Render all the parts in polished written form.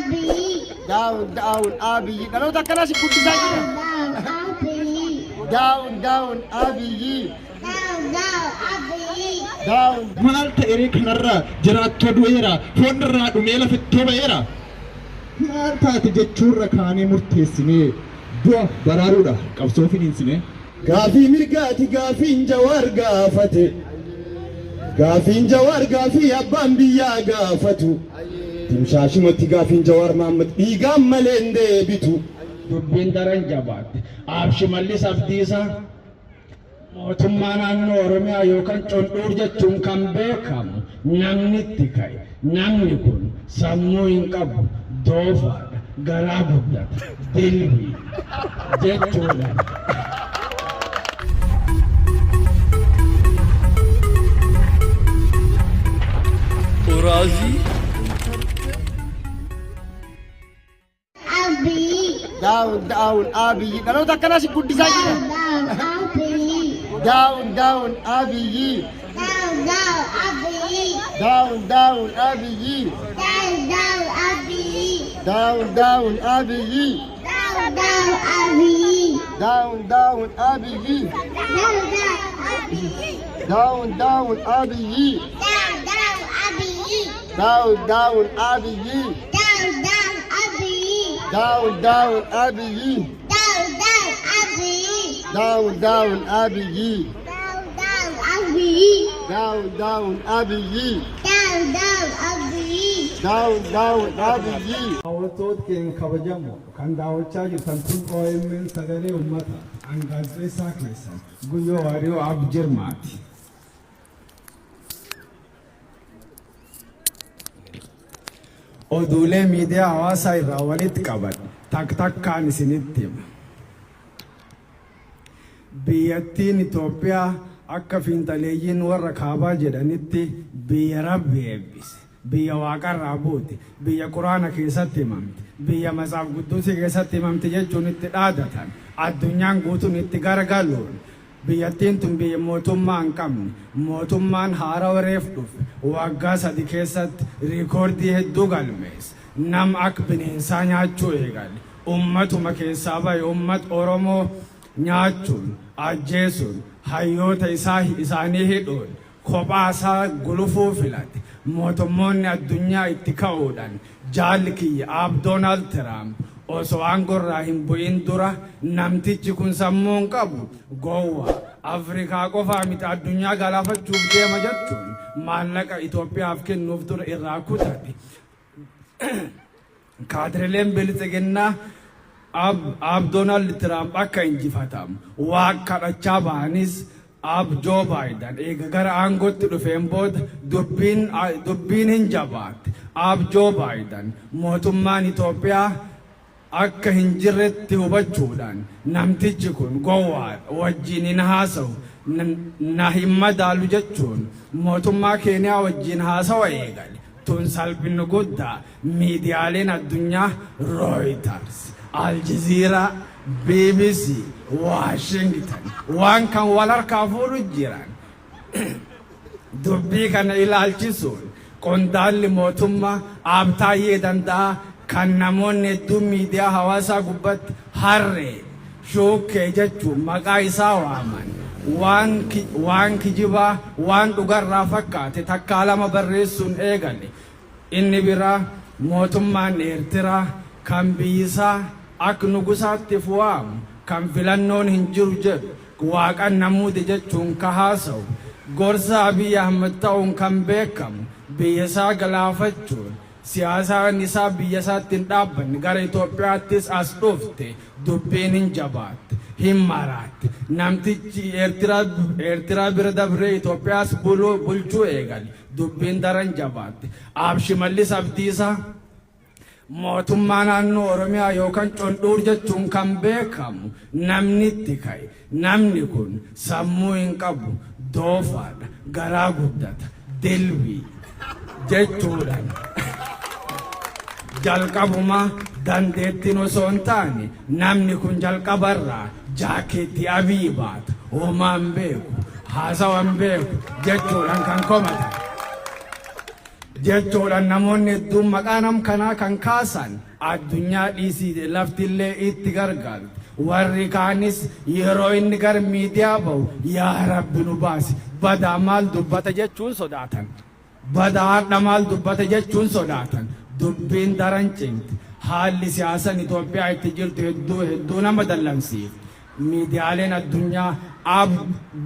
Abiy. Down down Abiyyi. Dhaloota akkanaa si guddisaa jira. Down Abiy. Down down Abiyyi. Down down Abiy. Down Maal ta'eree kanarraa jiraattoo du'eera, foon irraa dhumee lafittoo ba'eera. Maal taate jechuurra kaanee murteessinee du'a baraaruudha qabsoo finiinsine. Gaafii mirgaati gaafiin Jawaar gaafate. Gaafiin Jawaar gaafii abbaan biyyaa gaafatu. Timshaashumatti gaafiin Jawaar Mahaammad dhiigaan malee hin deebitu. Dubbiin daran jabaatte. Aab Shimallis Abdiisaa mootummaa naannoo Oromiyaa yookaan Condhuur jechuun kan beekamu namni itti ka'e. Namni kun sammuu hin qabu, doofaadha, garaa guddata, dilbii jechuudhaan. Uraazii Abiy. Down down Abiyyi. Dhaloota akkanaa si guddisaa jira. Down Abiy. Down down Abiyyi. Down down Abiy. Down down Abiyyi. Down down Abiy. Down down Abiyyi. Down down Abiy. Down down Abiyyi. Down down Abiy. Down down Abiyyi. Down down Abiy. Down down Abiyyi. Down down Abiy. Down down Abiyyi. Down down Abiy. Down down Abiyyi. Down down Abiy. Down down Abiyyi. Down down Abiy. Down down Abiyyi. Daawwattoota keenya kabajamoo kan daawwachaa jirtan kun OMN sagalee uummataa an gaazexeessaa keessan Guyyoo Waariyoo Ab Jirmaati. Oduulee miidiyaa hawaasaa irraa walitti qabadhe tak takkaan isinitti hima. Biyyattiin Itoophiyaa akka fiinxaleeyyiin warra kaabaa jedhanitti biyya Rabbi eebbise, biyya waaqarraa buute, biyya Quraana keessatti himamte, biyya Matsaaf Qudduusii keessatti himamte jechuun itti dhaadatan, addunyaan guutuun itti garagaluun biyyattiin tun biyya mootummaa hin qabne, mootummaan haarawa reef dhufe waggaa 3 keessatti riikoordii hedduu galmeesse, nam ak bineensaa nyaachuu eegale, ummatuma keessaa bahe ummat Oromoo nyaachuun, ajjeesuun, hayyoota isaa isaanii hidhuun kophaa isaa gulufuu filate. Mootummoonni addunyaa itti ka'uudhaan jaalli kiyya Aab Doonaald Tiraamp osoo aangorraa hin bu'in dura namtichi kun sammuu hin qabu, gowwaa, Afrikaa qofaa miti addunyaa galaafachuuf deema jechuun maallaqa Itoophiyaaf kennuuf ture irraa kutate. Kaadireleen Biltsiginnaa Aab Doonaald Tiraamp akka injifatamu waaq kadhachaa bahanis Aab Joo Baayidan eega gara aangootti dhufeen booda dubbiin dubbiin hin jabaatte. Aab Joo Baayidan mootummaan Itoophiyaa akka hin jirretti hubachuudhaan namtichi kun gowwaadha, wajjiin hin haasahu, na hin madaalu jechuun mootummaa Keeniyaa wajjiin haasawa eegale. Tun salphinna guddaa miidiyaaleen addunyaa Reuters, Aljazeera, bbc, Washington waan kan wal harkaa fuudhu jiran. Dubbii kana ilaalchisuun qondaalli mootummaa Aab Taayyee Danda'aa kan namoonni hedduun miidiyaa hawaasaa gubbatti harree, shuukkee jechuun maqaa isaa waaman waan waan kijibaa waan dhugarraa fakkaate takkaa lama barreessuun eegale. Inni biraa mootummaan Eertiraa kan biyyisaa ak nugusaatti if waamu kan filannoon hin jiru jedhu waaqan na muude jechuun ka haasawu gorsaa Abiy Ahmed ta'uun kan beekamu biyyasaa galaafachuun Siyaasaan isaa biyya isaatti hin dhaabbanne. Gara Itoophiyaattis as dhufte dubbiin hin jabaatte, hin maraatte. Namtichi Eertiraa Eertiraa bira dabree Itoophiyaas buluu bulchuu eegale. Dubbiin daran jabaatte. Aab Shimallis Abdiisaa mootummaa naannoo Oromiyaa yookaan Condhuur jechuun kan beekamu namni itti ka'e. Namni kun sammuu hin qabu, doofaadha, garaa guddata, dilbii jechuudhaan jalqabumaa dandeettiin osoo hin taane namni kun jalqabarraa jaakeettii Abiy baata, homaa hin beeku, haasawa hin beeku jechuudhaan kan komatan. Jechuudhaan namoonni hedduun maqaa nam kanaa kan kaasan addunyaa dhiisii laftillee itti gargaarti. Warri kaanis yeroo inni gara miidiyaa bahu yaa Rabbi nu baasi badaa maal dubbata jechuun sodaatan. Badaa har'a maal dubbata jechuun sodaatan. Dubbiin daran cimti. Haalli siyaasan Itoophiyaa itti jirtu hedduu hedduu nama dallansiifti. Miidiyaaleen addunyaa Aab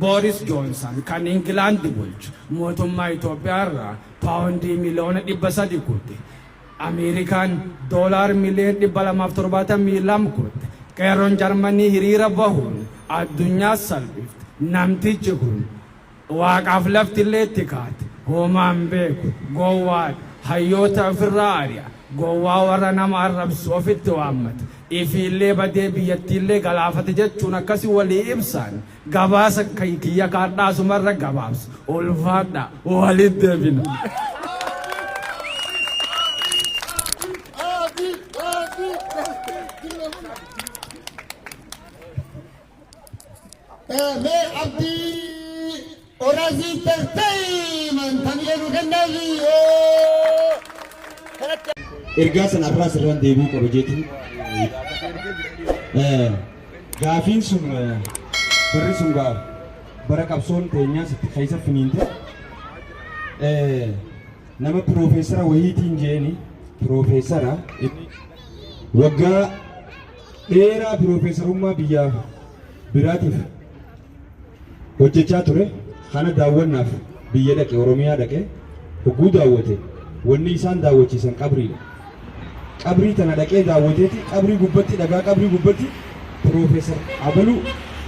Booris Joonsan kan Ingilaandi bulchu mootummaa Itoophiyaa irraa paawundii miliyoona 300 kutte. Ameerikaan doolaar miliyoona 272 kutte. Qeerroon Jarmanii hiriira bahuun addunyaa salphifte. Namtichi kun Waaqaaf laftillee itti kaate. Homaa hin beeku. Gowwaadha. Hayyoota ofirraa ari'a. Gowwaa warra nama arrabsu ofitti waammata. Ifiillee badee biyyattiillee galaafate jechuun akkasi walii ibsaan gabaasa kiyya ka hardhaa asumarra gabaabsa. Ulfaadhaa. Walitti deebina. Mee Abdii Oraasii Entertainment hamilee nuu kennaafi. Ergaa sana irraa sirraan deebi'uu qaba jeetiin gaafiin sun barri sun gaa bara qabsoon teenyaas itti keessa finiinte nama piroofeesara wayiitiin jeeni piroofeesara waggaa dheeraa piroofeesarummaa biyya biraatiif hojjechaa ture kana daawwannaaf biyya dhaqe, Oromiyaa dhaqe. Hogguu daawwate wanni isaan daawwachiisan qabriidha. Qabrii tana dhaqee daawwateeti qabrii gubbatti, dhagaa qabrii gubbatti, Piroofeesar Abaluu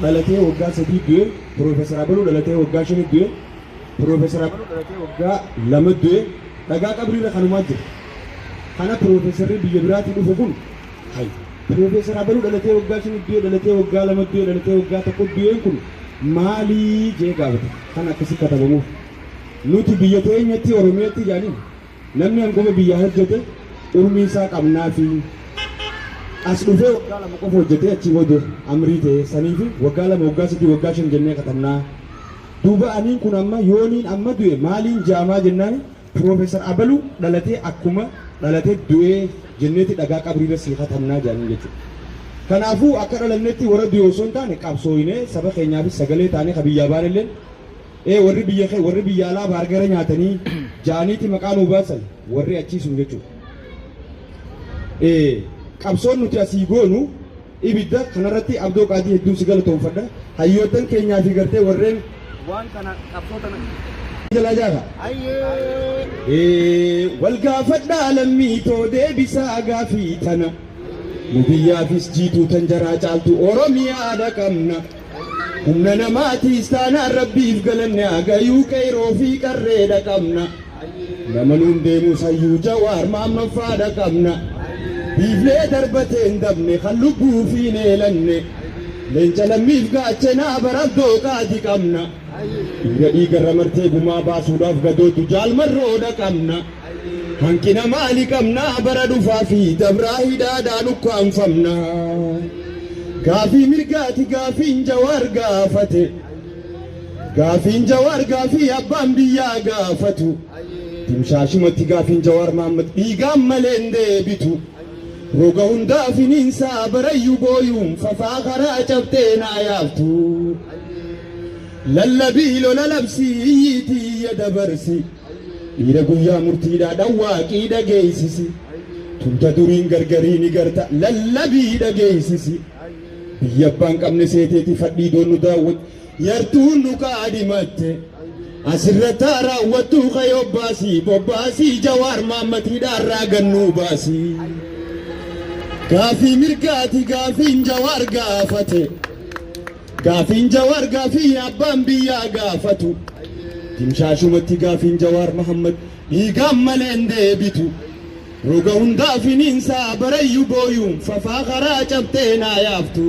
dhalatee waggaa 3 du'e, Piroofeesar Abaluu dhalatee waggaa 5 du'e, Piroofeesar Abaluu dhalatee waggaa 2 du'e, dhagaa qabriirra kanumaa jira. Kana piroofeesarri biyya biraatii dhufe kun, hay, Piroofeesar Abaluu dhalatee waggaa 5 du'e, dhalatee waggaa 2 du'e, dhalatee waggaa 1 du'een kun maalii jee gaafate. Kan akkasi katabamuuf. Nuti biyya teenyatti, Oromiyatti jaaniin namni hangoma biyyaa hojjete urmii isaa qabnaafi. As dhufee waggaa 2 qofa hojjetee achii booda amrii ta'e saniifi waggaa 2, waggaa 3, waggaa 5 jennee katabnaa. Duuba aniin kun amma yooniin amma du'e maaliin jaamaa jennaani Piroofeesar Abalu dhalatee akkuma dhalatee du'ee jenneeti dhagaa qabriirra sii katabnaa jedhaniin jechuudha. Kanaafuu akka dhalannetti warra du'e osoo hin taane qabsooynee saba keenyaafis sagalee taanee ka biyyaa baanelleen ee warri biyya kee warri biyya alaa baargara nyaatanii ja'aniiti maqaa nuu baasan warri achii sun jechuudha. Ee qabsoon nuti asii goonu ibidda kanarratti Abdoo Qaadii hedduun si galatoomfadha. Hayyoottan keenyaa fi gartee warreen waan kana qabsoo tana jalaa jaaka. Wal gaafadhaa lammii too deebisaa gaafii tana. Nu biyyaafis jiituu tan jaraa caaltu Oromiyaadha qabna. Humna namaatiis taanaan Rabbiif galanni haa gayuu qeyroo fi qarreedha qabna. Nama nuun deemus hayyuu Jawaar Maammadfaadha qabna. Biiflee darbatee hin dabne kan lubbuu fi hin eelanne. Leenca lammiif gaachenaa bar Abdoo Qaadi qabna. Dhiira dhiigarra martee gumaa baasuudhaaf gadootu Jaal Marroodha qabna. Hanqina maali qabna bara dhufaa fi dabraa hidhaadhaan ukkaamfamna. Gaafii mirgaati gaafiin Jawaar gaafate. Gaafiin Jawaar gaafii abbaan biyyaa gaafatu. Dimshaashumatti gaafiin Jawaar Mahaammad dhiigaan malee hin deebitu. Roga hundaa finiinsaa barayyuu booyuun fafaa karaa cabxee naa yaaftu. Lallabii lola labsii iyyiitii iyya dabarsi. Dhiira guyyaa murtiidhaa dhawwaaqii dhageessisi. Tumta duriin gargarii ni garta lallabii dhageessisi. Biyya abbaan qabne seeteeti fadhiidoon nu daawwat yartuun nu kaadhimatte. Asirratti haa raawwattuu kayoo baasii bobbaasii Jawaar Mahammad hidhaarraa gannuu baasii. Gaafii mirgaati gaafiin Jawaar gaafate. Gaafiin Jawaar gaafii abbaan biyyaa gaafatu. Dimshaashumatti gaafiin Jawaar Mahammad dhiigaan malee hin deebitu. Roga hundaa finiinsaa barayyu booyuun fafaa karaa cabxee naa yaaftu.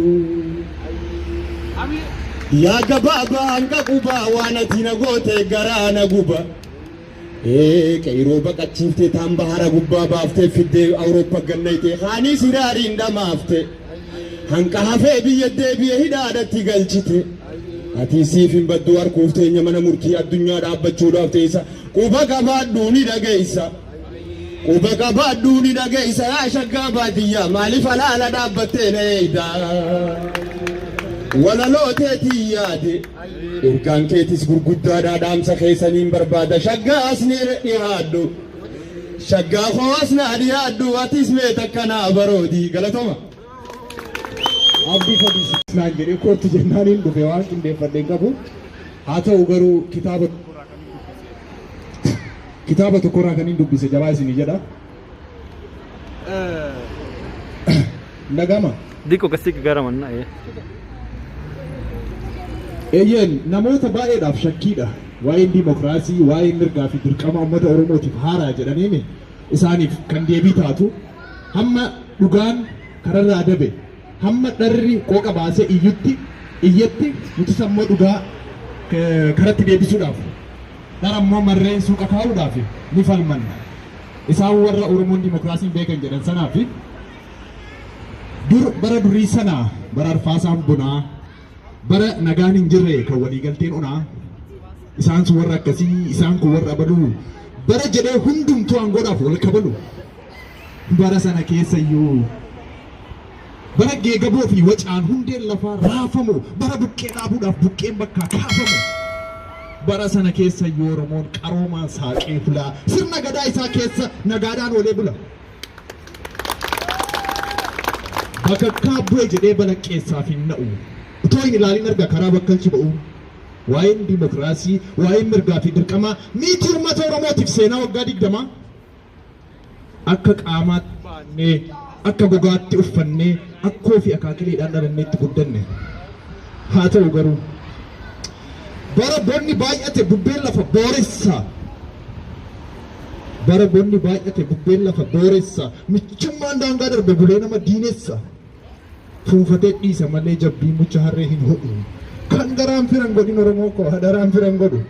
Yaa gabaabaa hanqa qubaa waan ati na goote garaa na guba. Ee qeyroo baqachiiftee taan bahara gubbaa baaftee fiddee Awurooppaa gannaytee kaanii siraariin dhamaafte. Hanqa hafee biyya deebi'e hidhaadhatti galchite. Ati siif hin badduu harkuuf teenya mana murtii addunyaa dhaabbachuudhaaf teessa. Quba qabaadhuu ni dhageessa. Quba qabaadhuu ni dhageessa yaa shaggaa baadiyyaa maaliif alaala dhaabbattee na eeyda. Walaloo teetii yaade. Ergaan keetis gurguddaadhaa dhaamsa keessaniin barbaada shaggaa as ni dhiyaadhu. Shaggaa koo as naa dhiyaadhu atis mee takka naa baroodi galatoma. Abdii Fadis naan jedhee kootti jennaan hin dhufe waan qindeeffadhe hin qabu. Haa ta'u garuu kitaaba tokkorraa kan hin dubbise jabaa isinii jedha. Dhagama. Diqqoo akkasii gara mannaa. Eeyyeen namoota baay'eedhaaf shakkiidha. Waa'een dimokiraasii, waa'een mirgaa fi dirqama uummata Oromootiif haaraa jedhaniini isaaniif kan deebii taatu hamma dhugaan kararraa dabe hamma dharri qooqa baasee iyyutti iyyetti nutis ammoo dhugaa karatti deebisuudhaaf dhara ammoo marreen suuqa kaa'uudhaaf ni falmanna. Isaan warra Oromoon dimokiraasiin beekan jedhan sanaaf dur bara durii sana bara arfaasaan bonaa bara nagaan hin jirre kan waliigalteen onaa isaan sun warra akkasii isaan kun warra abaluu bara jedhee hundumtuu aangoodhaaf wal kabalu bara sana keessa iyyuu bara geegaboo fi wacaan hundeen lafaa raafamu bara buqqee dhaabuudhaaf buqqeen bakkaa kaafamu bara sana keessa iyyuu Oromoon qaroomaan saaqee bulaa sirna gadaa isaa keessa nagaadhaan oolee bula. Bakakkaa bu'e jedhee balaqqeessaaf hin na'u. Utoo hin ilaalin arga karaa bakkalchi ba'u. Waa'een dimokiraasii, waa'een mirgaa fi dirqamaa miitii uummata Oromootiif seenaa waggaa 20 akka qaamaatti baannee akka gogaatti uffannee akkoo fi akaakileedhaan dhalannee itti guddanne. Haa ta'u garuu bara bonni baay'ate bubbeen lafa booressa. Bara bonni baay'ate bubbeen lafa booressa. Michummaan daangaa darbe bulee nama diinessa. Fuunfatee dhiisa malee jabbii mucha harree hin hodhu. Kan garaan firan godhin Oromoo koo hadaraan firan godhu.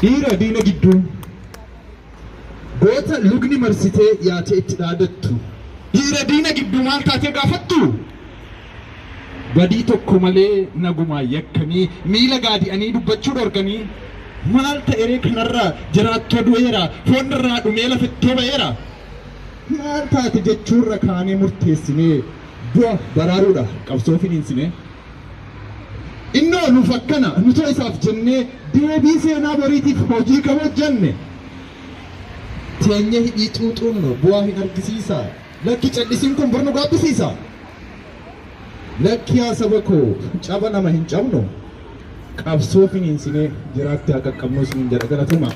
Dhiira diina gidduu goota lugni marsitee yaatee itti dhaadattu. Dhiira diina gidduu maal taatee gaafattu? Badii tokko malee nagumaan yakkanii miila gaadi'anii dubbachuu dhorkanii maal ta'eree kanarraa jiraattoo du'eera foon irraa dhumee lafettoo ba'eera. Maal taate jechuurra kaanee murteessinee du'a baraaruudha qabsoo finiinsinee. Innoo nuuf akkana nutoo isaaf jennee deebii seenaa boriitiif hojii kam hojjenne. Teenyee hidhii xuuxuun bu'aa hin argisiisa. Lakki cal'isiin kun bor nu gaabbisiisa. Lakki yaa saba koo caba nama hin cabnu qabsoo finiinsinee jiraatti haa qaqqabnu isiniin jedha galatuma.